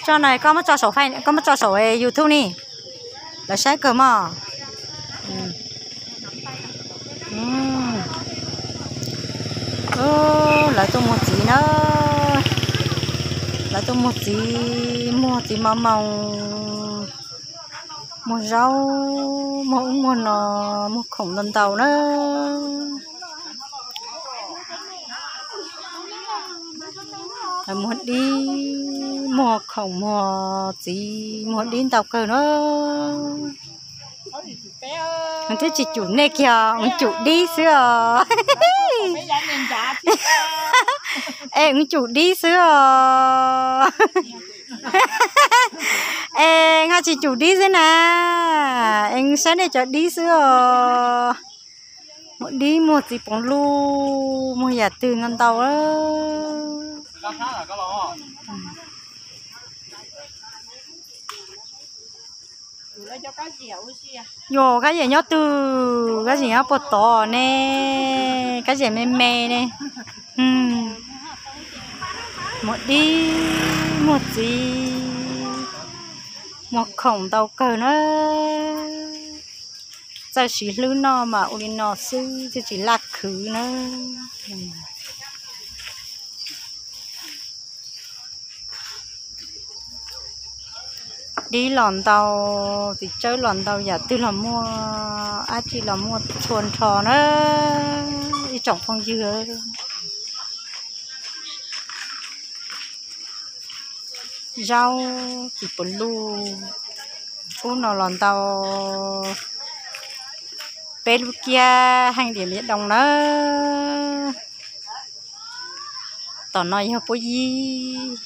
Tso na, koj muab tso saum, koj muab tso saum YouTube ni, lawv saib kawg mog. Lawv tuaj muag txiv na, lawv tuaj muag txiv, muag txiv mos moos, muag zaub, muag ub muag no, muag khoom ntau ntau na. Muag dib, muag khoom, muag txiv, muag dib ntau kawg na. Thiab tsis cum nej kiag, mus cum dib xwb os. Es mus cum dib xwb os. Es ho tsis cum dib xwb na. Es saib nej cov dib xwb os. Muag dib, muag txiv poos luj, muag yam twg ntau ntau. Yog kab ziam nyob twg, kab ziam nyob puag tod ne, kab ziam me me ne. Muag dib, muag txiv, muag khoom ntau kawg na. Txawj siv hlwb noj mas ua li no xwb thiaj tsis laj khwv na. Dib los ntau, txiv tsawb los ntau, yam twg los muaj, dab tsi los muaj txhua nrho na ib tsoom phooj ywg. Zaub, txiv poos luj, ub no los ntau. Peb lub kiab heej diam npiav doo na. Tom no yog puab yib.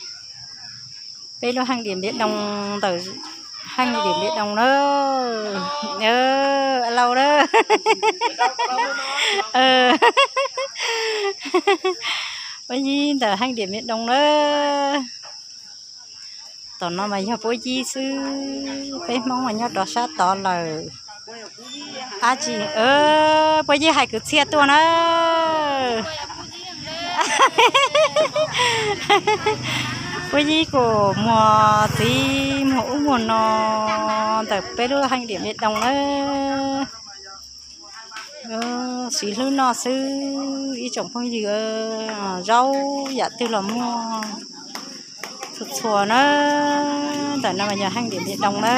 Peb lub heej diam npiav doo ntawm heej diam npiav doo na. Lauj na. Puab yib ntawm heej diam npiav doo na. Tom no mas yog puab yib xwb, peb Hmoob mas nyob rov sab tod lawm. Dab tsi, puab yib hais kwv txhiaj tuaj na. Puab yib kuj muag txiv muag ub muag no ntawm peb lub heej diam npiav doo na. Siv hlwb noj xwb ib tsoom phooj ywg, zaub yam twg los muaj txhua txhua na. Ntawm no mas yog heej diam npiav doo na.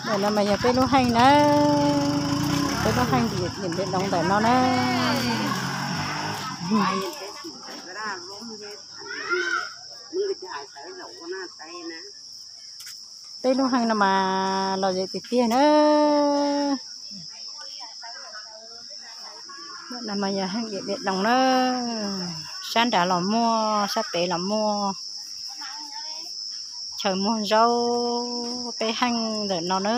Ntawm no mas yog peb lub heej na, peb lub heej diam npiav doo ntawm no na. Peb lub heej no mas lom zem tiag tiag na. No mas yog heej diam npiav doo na, sab nrad los muaj, sab pem los muaj. Chaw muag zaub peb heej ntawm no na.